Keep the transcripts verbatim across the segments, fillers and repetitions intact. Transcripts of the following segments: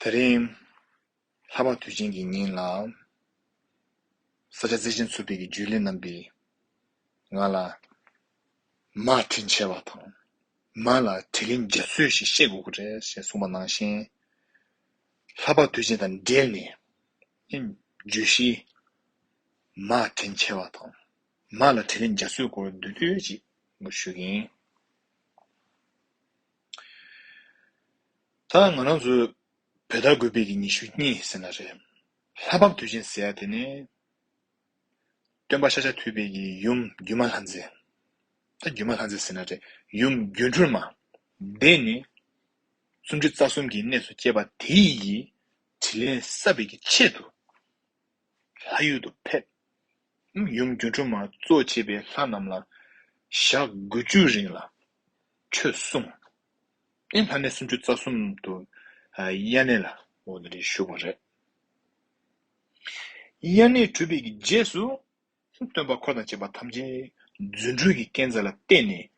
དེ་རིང་ལྷག་པ་དུས་ཆེན་གྱི་ཉིན་ལ། ས་སྐྱ་བརྩེ་ཆེན་ཚོགས་པའི་གི་རྒྱུན་ལས་རྣམ་པས་ང་ལ་མ་དྲིན་ཆེ་བ་དང་། མ་ལ་དྲིན་ལན་འཇལ་སྲོལ་ཞིག་བཤད་དགོས་ཀྱི་རེད་ཞེས་གསུངས་པ་ནང་བཞིན། ལྷག་པ་དུས་ཆེན་དང་འབྲེལ་ནས་བརྗོད་གཞི་མ་དྲིན་ཆེ་བ་དང་། མ་ལ་དྲིན་ལན་འཇལ་སྲོལ་སྐོར་མདོར་བསྡུས་ཅིག་ཞུ་གི་ཡིན། ད་ང་རང་ཚོའི་བོད་ཟླ་དགུ་པའི་གི་ཉི་ཤུ་གཉིས་ཟེར་ན་རེད། ལྷ་བབས་དུས་ཆེན་ཟེར་ཡ་དེ་ནི། སྟོན་པ་ཤཱཀྱ་ཐུབ་པའི་གི་ཡུམ་སྒྱུ་མ་ལྷ་མཛེས། ད་སྒྱུ་མ་ལྷ་མཛེས་ཟེར་ན་རེད། ཡུམ་སྒྱུ་འཕྲུལ་མ། དེ་ནི་སུམ་ཅུ་རྩ་གསུམ་གྱི་གནས་སུ་སྐྱེས་པ་དེ་ཡི་དྲིན་ལན་བསབ་པའི་གི་ཆེད་དུ། ལྷ་ཡུལ་དུ་ཕེབས། ཡུམ་སྒྱུ་འཕྲུལ་མ་གཙོ་བྱས་པའི་ལྷ་རྣམས་ལ་ཞག་དགུ་བཅུའི་རིང་ལ་ཆོས་གསུངས། ཨེ་ལྷ་གནས་སུམ་ཅུ་རྩ་གསུམ་དུ་དབྱར་གནས་ལ་འོ་དེ་འདྲ་བཞུགས་པ་རེད། དབྱར་གནས་གྲུབ་པའི་གི་རྗེས་སུ། སྟོན་པ་འཁོར་དང་བཅས་པ་ཐམས་ཅད་རྫུ་འཕྲུལ་གྱི་བསྐྱེད་རྫས་ལ་བརྟེན་ནས་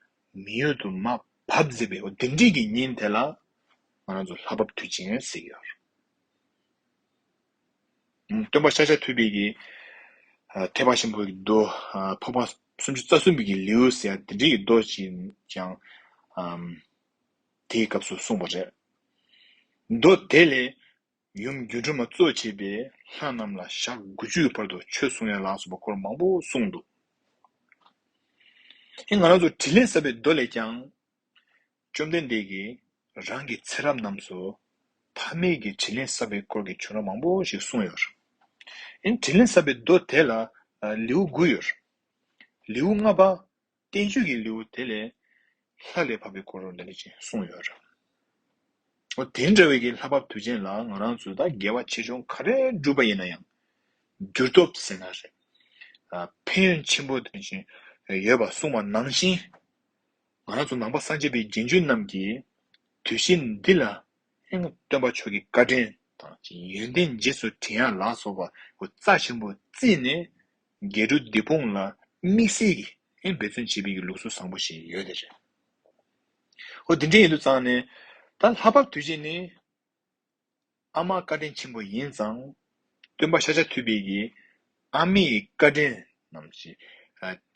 མི་ཡུལ་དུ་མར་བབས་མཛད་པའི་འོ་དེ་འདྲའི་གི་ཉིན་དེ་ལ་ང་རང་ཚོ་ལྷ་བབས་དུས་ཆེན་ཟེར་གྱི་ཡོད་རེད། སྟོན་པ་ཤཱཀྱ་ཐུབ་པའི་གི་ཐེག་པ་ཆེན་པོའི་གི་མདོ་འཕགས་པ་སུམ་ཅུ་རྩ་གསུམ་པའི་གི་ལེའུ་ཟེར་ཡ་དེ་འདྲའི་གི་མདོ་ཅིག་ཀྱང་དེའི་སྐབས་སུ་གསུངས་པ་རེད། མདོ་དེ་ལས། ཡུམ་སྒྱུ་འཕྲུལ་མ་གཙོ་བྱས་པའི་ལྷ་རྣམས་ལ་ཞག་དགུ་བཅུའི་བར་དུ་ཆོས་གསུང་ཡ་ལ་སོགས་པ་སྐོར་མང་པོ་གསུངས་འདུག་ཨེ་ང་རང་ཚོ་དྲིན་ལན་བསབ་པའི་མདོ་ལས་ཀྱང་། བཅོམ་ལྡན་འདས་ཀྱིས་རང་གི་ཚེ་རབས་རྣམས་སུ་ཕ་མེས་ཀྱི་དྲིན་ལན་བསབ་པའི་སྐོར་གྱི་བྱུང་རབས་མང་པོ་ཞིག་གསུངས་ཡོད་རེད། ཨེ་དྲིན་ལན་བསབ་པའི་མདོ་དེ་ལ་ལེའུ་དགུ་ཡོད་རེད། ལེའུ་ལྔ་པ། བསྟན་བཅོས་ཀྱི་ལེའུ་དེ་ལས་ལྷ་ལས་བབས་པའི་སྐོར་འདི་འདྲ་ཅིག་གསུངས་ཡོད་རེད། འོ་དེ་འདྲ་བའི་གི་ལྷ་བབས་དུས་ཆེན་ལ་ང་རང་ཚོས་ད་དགེ་བ་ཆེ་ཆུང་ག་རེ་བསྒྲུབས་པ་ཡིན་ན་ཡང་འགྱུར་ལྡོག་ཟེར་ན་རེད། ཕན་ཡོན་ཆེན་པོ་དེ་བཞིན་ཡོད་པ་གསུངས་པ་ནང་བཞིན། ང་རང་ཚོ་ནང་པ་སངས་རྒྱས་པའི་རྗེས་འཇུག་རྣམས་ཀྱིས་དུས་ཆེན་འདི་ལ་སྟོན་པ་མཆོག་གི་བཀའ་དྲིན་དང་ཡོན་ཏན་རྗེས་སུ་དྲན་ཡ་ལ་སོགས་པ་རྩ་ཆེན་པོ་བརྩིས་ནས་དགེ་ཕྲུག་འདི་སྤུངས་ལ་དམིགས་བསལ་གྱི་འབད་བརྩོན་བྱེད་པའི་ལུགས་སྲོལ་བཟང་པོ་ཞིག་ཡོད་དེ་རེད། འོ་དེ་འདྲ་ཡིན་དུས་ཙང་ནས་ད་ལྷ་བབས་དུས་ཆེན་ནི། ཨ་མ་བཀའ་དྲིན་ཆེན་པོ་ཡིན་ཙང་། སྟོན་པ་ཤཱཀྱ་ཐུབ་པའི་གི་ཨ་མའི་བཀའ་དྲིན་རྣམས་ཀྱི་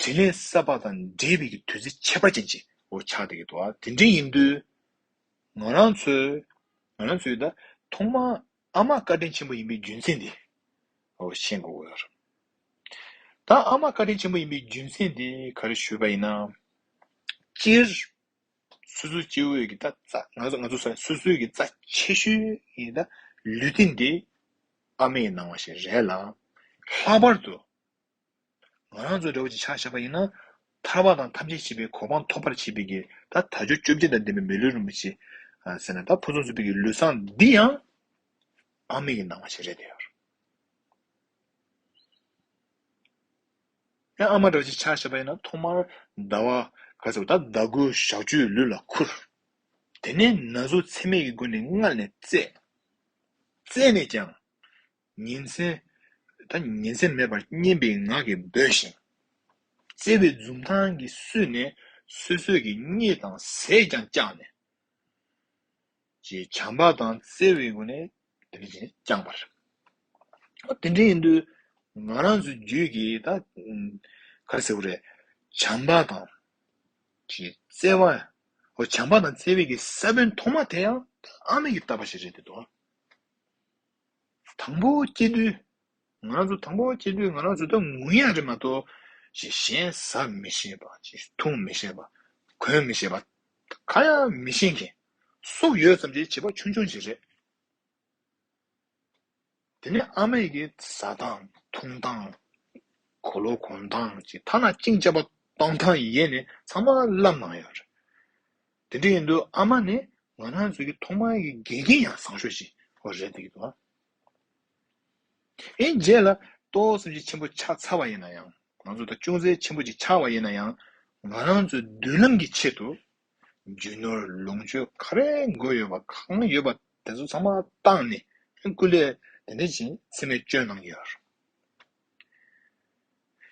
དྲིན་ལན་བསབ་པ་དང་འབྲེལ་བའི་གི་དུས་ཚིགས་ཁྱད་པར་ཅན་ཅིག་འོ་ཆགས་བསྡད་ཀྱི་འདུག་དེ་འདྲ་ཡིན་དུས། ང་རང་ཚོས་ང་རང་ཚོས་ད་ཐོག་མར་ཨ་མ་བཀའ་དྲིན་ཆེན་པོ་ཡིན་པའི་རྒྱུ་མཚན་དེ་འོ་ཤེས་དགོས་ཀྱི་ཡོད་རེད། ད་ཨ་མ་བཀའ་དྲིན་ཆེན་པོ་ཡིན་པའི་རྒྱུ་མཚན་དེ་ག་རེ་ཞུས་པ་ཡིན་ན། སྤྱིར། སོ་སོའི་སྐྱེ་བོའི་གི་ད་རྩ་ང་ཚོ་ང་ཚོ་ས་སོ་སོའི་གི་རྩ་ཆེ་ཤོས་ཡི་ད་ལུས་རྟེན་འདི་ཨ་མའི་གནང་བ་ཞིག་རེད་ལ། ལྷག་པར་དུ་ང་རང་ཚོ་འདྲ་བོ་ཅིག་ཆ་བཞག་པ་ཡིན་ན། ཐར་པ་དང་ཐམས་ཅད་མཁྱེན་པའི་གོ་འཕང་ཐོབ་པར་བྱེད་པའི་གི་ད་དལ་འབྱོར་བཅོ་བརྒྱད་དང་ལྡན་པའི་མི་ལུས་རིན་པོ་ཆེ་ཟེར་ན། ད་ཕུན་སུམ་ཚོགས་པའི་གི་ལུས་བསྲང་འདི་ཡང་ཨ་མའི་གི་གནང་བ་ཞིག་རེད་དེ་ཡོད། ཡང་ཨ་མ་འདྲ་ཅིག་ཆ་བཞག་པ་ཡིན་ན། ཐོག་མར་ཟླ་བ་ག་ཚོད་ད་ཟླ་དགུའི་ཞག་བཅུའི་ལུས་ལ་ཁུར། དེ་ནས་ན་ཟུག་མཚམས་མེད་ཀྱི་སྒོ་ནས་མངལ་ནས་བཙས། བཙས་ནས་ཀྱང་ཉིན་མཚན་ད་ཉིན་མཚན་མེད་པར་སྙན་པའི་ངག་གིས་འབོད་ཅིང་། བཙས་པའི་འཛུམ་མདངས་ཀྱིས་བསུས་ནས་སོ་སོའི་གི་གཉིད་དང་ཟས་ཀྱང་བཅག་ནས། ཅེས་བྱམས་པ་དང་བརྩེ་བའི་སྒོ་ནས་དེ་འདྲ་བྱས་བསྐྱངས་པ་རེད། ཨ་དེ་འདྲ་ཡིན་དུས་ང་རང་ཚོའི་རྒྱུད་ཀྱི་ད་ག་རེ་ཟེར་དགོས་རེད། བྱམས་པ་དང་ཅེས་བརྩེ་བ། འོ་བྱམས་པ་དང་བརྩེ་བའི་གི་ས་བོན་ཐོག་མ་དེ་ཡང་ཨ་མའི་གི་བཏབ་པ་ཞིག་རེད་དེ་འདུག་དང་པོ་སྐྱེ་དུས། ང་རང་ཚོ་དང་པོ་སྐྱེ་དུས་ང་རང་ཚོ་ད་ངུ་ཡ་རེད་མ་གཏོགས། ཞེས་གཞན་ཟ་མི་ཤེས་པ། ཅེས་འཐུང་མི་ཤེས་པ། གོན་མི་ཤེས་པ། ག་ཡང་མི་ཤེས་མཁན། སྲོག་ཡོད་ཙམ་གྱི་བྱིས་པ་ཆུང་ཆུང་ཞིག་རེད། དེ་ནས་ཨ་མ་ཡི་གི་ཟ་སྟངས་འཐུང་སྟངས། གོས་ལོག་གོན་སྟངས། ཅེས་ཐ་ན་གཅིན་སྐྱག་པ་གཏོང་སྟངས་ཡས་ནས་ཚང་མ་བསླབ་གནང་ཡོད་རེད། དེ་འདྲ་ཡིན་དུས་ཨ་མ་ནི་ང་རང་ཚོའི་གི་ཐོག་མའི་གི་དགེ་རྒན་ཡང་བཟང་ཤོས་ཤིག་འོ་རེད་བསྡད་ཀྱི་འདུག་ཨ། ཨེ་རྗེས་ལ་ཏོག་ཙམ་ཅིག་ཆེན་པོ་ཆགས་ཚར་བ་ཡིན་ན་ཡང་། ང་ཚོ་ད་ཅུང་ཟད་ཆེན་པོ་ཅིག་ཆགས་པ་ཡིན་ན་ཡང་། ང་རང་ཚོའི་མདུན་ལམ་གྱི་ཆེད་དུ་རྒྱུ་ནོར་ལོངས་སྤྱོད་ག་རེ་དགོས་ཡོད་པ་གང་ཡོད་པ་དེ་ཚོ་ཚང་མ་བཏང་ནས་སྐུ་ལས་དེ་འདྲ་ཅིག་འཚེ་མེད་སྐྱོན་གནང་གི་ཡོད་རེད།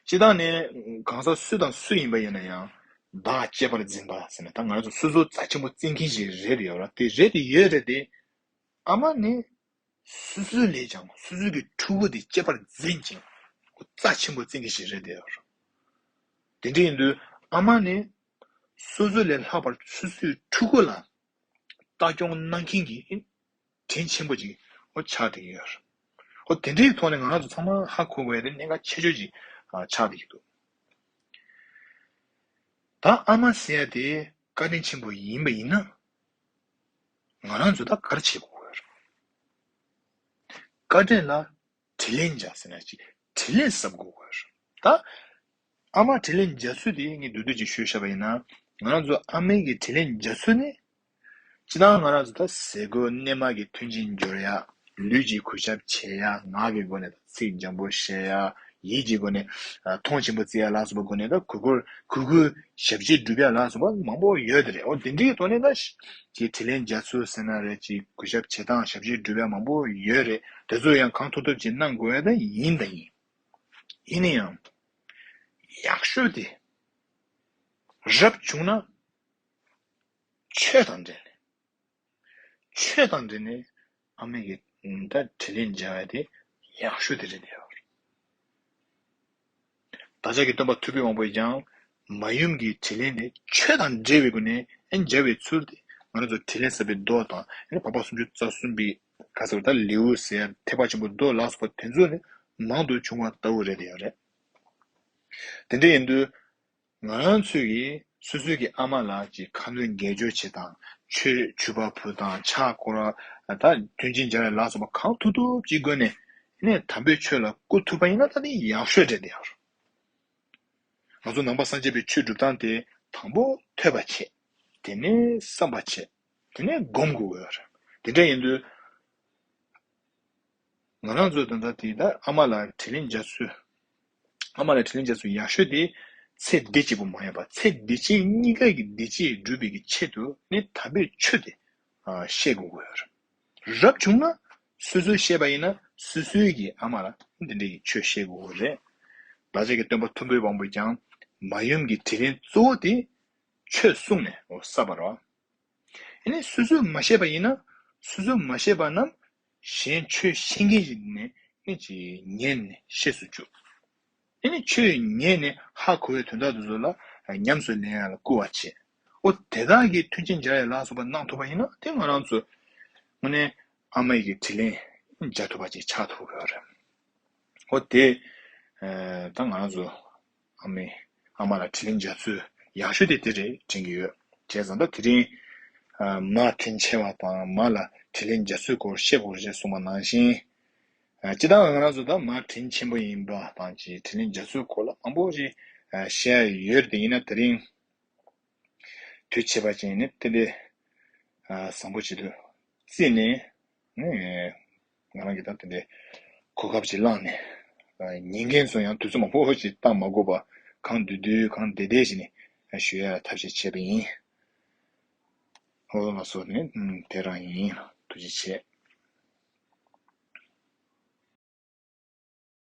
སྤྱིར་བཏང་ནས་གང་ཟག་སུ་དང་སུ་ཡིན་པ་ཡིན་ན་ཡང་བདག་གཅེས་པར་འཛིན་པ་ཟེར་ནས། ད་ང་ཚོ་སོ་སོ་རྩ་ཆེན་པོ་བརྩི་མཁན་ཞིག་རེད་ཡོད་ར། དེ་རེད་དེ་ཡོད་རེད་དེ། ཨ་མ་ནི་ སོ་སོའི་ལས་ཀྱང་སོ་སོའི་གི་ཕྲུ་གུ་དེ་གཅེས་པར་འཛིན་ཅིང་རྩ་ཆེན་པོ་བརྩི་མཁན་ཞིག་རེད་དེ། དེ་འདྲ་ཡིན་དུས་ཨ་མ་ནི་སོ་སོ་ལས་ལྷག་པར་སོ་སོའི་ཕྲུ་གུ་ལ་ལྟ་སྐྱོང་གནང་མཁན་གྱི་དྲིན་ཆེན་པོ་ཅིག་ཨོ་ཆགས་བསྡད་ཀྱི་ཡོད་རེད། ཨོ་དེ་འདྲའི་ཐོག་ནས་ང་རང་ཚོ་ཚང་མ་ཧ་གོ་དགོས་ཡ་དེ་གནད་འགག་ཆེ་ཤོས་ཅིག་ཆགས་བསྡད་ཀྱི་འདུག་ད་ཨ་མ་ཟེར་ཡ་དེ་བཀའ་དྲིན་ཆེན་པོ་ཡིན་པ་ཡིན་ན། ང་རང་ཚོ་ད་ག་རེ་བྱེད་དགོས་ཀྱི་ཡོད་རེད། བཀའ་དྲིན་ལ་དྲིན་ལན་འཇལ་ཟེར་ན་ཅིག་དྲིན་ལན་གསབ་དགོས་ཀྱི་ཡོད་རེད། ད་ཨ་མ་དྲིན་ལན་འཇལ་ཚུལ་དེ་ངས་བསྡུས་བསྡུས་ཅིག་ཞུས་བཞག་པ་ཡིན་ན། ང་རང་ཚོ་ཨ་མའི་གི་དྲིན་ལན་འཇལ་ཚུལ་ནི། སྤྱིར་བཏང་ང་རང་ཚོ་ད་ཟས་གོས་གནས་མལ་གྱི་མཐུན་རྐྱེན་སྦྱོར་ཡ། ལུས་ཀྱི་གུས་ཞབས་བྱེད་ཡ། ངག་གི་སྒོ་ནས་ད་ཚིག་འཇམ་པོ་བཤད་ཡ། ཡིད་ཀྱི་སྒོ་ནས་མཐོང་ཆེན་པོ་བརྩི་ཡ་ལ་སོགས་པ་སྒོ་ནས་ད་གུས་བཀུར་གུས་བཀུར་ཞབས་ཕྱི་སྒྲུབ་ཡ་ལ་སོགས་པ་མང་པོ་ཡོད་དེ་རེད། འོ་དེ་འདྲའི་ཐོག་ནས་ད་ཅིག་དྲིན་ལན་འཇལ་ཚུལ་ཟེར་ན་རེད། ཅིག་གུས་ཞབས་བྱེད་སྟངས་ཞབས་ཕྱི་སྒྲུབ་ཡ་མང་པོ་ཡོད་རེད། དེ་ཚོ་ཡང་གང་ཐུབ་ཐུབ་ཅིག་གནང་དགོས་ཡ་ད་ཡིན་ད་ཡིན། ཡིན་ན་ཡང་ཡག་ཤོས་དེ་རབ་བྱུང་ན། ཆོས་དང་འབྲེལ་ནས། ཆོས་དང་འབྲེལ་ནས་ཨ་མའི་གི་ད་དྲིན་ལན་འཇལ་བ་དེ་ཡག་ཤོས་དེ་རེད་དེ། བདག་ཅག་གི་སྟོན་པ་ཐུབ་པའི་དབང་པོས་ཀྱང་མ་ཡུམ་གྱི་དྲིན་ལན་དེ་ཆོས་དང་འབྲེལ་བའི་སྒོ་ནས་ཨེ་འཇལ་བའི་ཚུལ་དེ། ང་རང་ཚོ་དྲིན་ལན་གསབ་པའི་མདོ་དང་ཨེ་འཕགས་པ་སུམ་ཅུ་རྩ་གསུམ་པའི་ག་ཟེར་བ་ད་ལེའུ་ཟེར་ཐེག་པ་ཆེན་པོའི་མདོ་ལ་སོགས་པ་དེ་ཚོ་ནི་མང་དུ་བྱུང་བ་ལྟ་བུ་རེད་དེ་ཡོད་རེད། དེ་འདྲ་ཡིན་དུས། ང་རང་ཚོས་ཀྱིས་སོ་སོའི་གི་ཨ་མ་ལ་ཅིག་ཁ་འདོན་དགེ་སྦྱོར་བྱེད་དང་། ཆོས་མཆོད་པ་ཕུལ་དང་། ཕྱག་སྐོར་བ་ད་མཐུན་རྐྱེན་སྦྱར་ཡ་ལ་སོགས་པ་གང་ཐུབ་ཐུབ་ཅིག་སྒོ་ནས་ནས་དམ་པའི་ཆོས་ལ་བཀུར་ཐུབ་པ་ཡིན་ན་ད་དེ་ཡག་ཤོས་རེད་དེ། ང་ཚོ་ནང་པ་སངས་རྒྱས་པའི་ཆོས་སྒྲུབ་སྟངས་དེ་དང་པོ་ཐོས་པ་བྱེད། དེ་ནས་བསམ་པ་བྱེད། དེ་ནས་སྒོམ་དགོས་ཀྱི་ཡོད་རེད། དེ་འདྲ་ཡིན་དུས། ང་རང་ཚོས་ད་ལྟ་དེ་ད་ཨ་མ་ལ་དྲིན་ལན་འཇལ་ཚུལ། ཨ་མ་ལ་དྲིན་ལན་འཇལ་ཚུལ་ཡག་ཤོས་དེ་ཚེ་འདི་གཅིག་པུ་མ་ཡིན་པ་ཚེ་འདི་ཕྱི་གཉིས་ཀ་གི་བདེ་སྐྱིད་སྒྲུབ་པའི་གི་ཆེད་དུ་ནི་དམ་པའི་ཆོས་དེ་ཨ་བཤད་དགོས་ཀྱི་ཡོད་རེད། རབ་བྱུང་ན་སོ་སོས་བཤད་པ་ཡིན་ན་སོ་སོའི་གི་ཨ་མ་ལ་འདི་འདྲའི་གི་ཆོས་བཤད་དགོས་ཀྱི་རེད། བདག་ཅག་གི་སྟོན་པ་མཐོན་པོའི་དབང་པོས་ཀྱང་མ་ཡུམ་གྱི་དྲིན་ལན་གཙོ་བོ་དེ་ཆོས་གསུངས་ནས་འོ་བསགས་པ་རེད། ཨ་ནི་སོ་སོས་མ་བཤད་པ་ཡིན་ན་སོ་སོས་མ་བཤད་པ་རྣམས་གཞན་ཆོས་ཤེས་མཁན་ཞིག་ནས་ཨ་ནི་ཅིག་ཉན་ནས་ཤེས་སུ་བཅུག་ཨ་ནི་ཆོས་ཉན་ནས་ཧ་གོ་བའི་དོན་དག་དེ་ཚོ་ལ་ཉམས་སུ་ལེན་ཡ་ལ་སྐུལ་བ་བྱེད། འོ་དེ་དག་གི་མཐུན་རྐྱེན་སྦྱར་ཡ་ལ་སོགས་པ་གནང་ཐུབ་པ་ཡིན་ན་དེ་ང་རང་ཚོ་དངོས་གནས་ཨ་མ་ཡི་གི་དྲིན་ལན་འཇལ་ཐུབ་པ་ཅིག་ཆགས་ཐུབ་ཀྱི་ཡོད་རེད། འོ་དེ། ཨ་ད་ང་རང་ཚོ་ཨ་མའི་ཨ་མ་ལ་དྲིན་ལན་འཇལ་ཚུལ་ཡག་ཤོས་དེ་དེ་རེད་དྲན་གྱི་ཡོད། བྱས་ཙང་ད་དེ་རིང་ཨ་མ་དྲིན་ཆེ་བ་དང་མ་ལ་དྲིན་ལན་འཇལ་ཚུལ་སྐོར་བཤད་དགོས་རེད་གསུངས་པ་ནང་བཞིན། ཨ་སྤྱིར་བཏང་ང་རང་ཚོ་ད་མ་དྲིན་ཆེན་པོ་ཡིན་པ་དང་ཅིག་དྲིན་ལན་འཇལ་ཚུལ་སྐོར་ལ་མང་པོ་ཞིག་ཨ་བཤད་ཡོད་རེད། དེ་ཡིན་ན་དེ་རིང་དུས་ཆད་པ་ཅིག་ནི་དེ་འདྲའི་ཨ་བཟང་པོ་ཅིག་ཏུ་བརྩིས་ནས་ནི་ང་རང་གིས་ད་དེ་འདྲའི་གོ་སྐབས་ཅིག་བླངས་ནས་ཨ་ཉན་མཁན་ཚོ་ཡང་དུས་ཚོད་མང་པོ་ཅིག་བཏང་མ་དགོས་པ་གང་བསྡུས་བསྡུས་གང་བདེ་བདེ་ཞིག་ནས་ཞུ་ཡ་ཐབས་ཤེས་བྱས་པ་ཡིན། ཨོ་ལགས་སོ་ནི་དེ་རང་ཡིན། ཐུགས་རྗེ་ཆེ།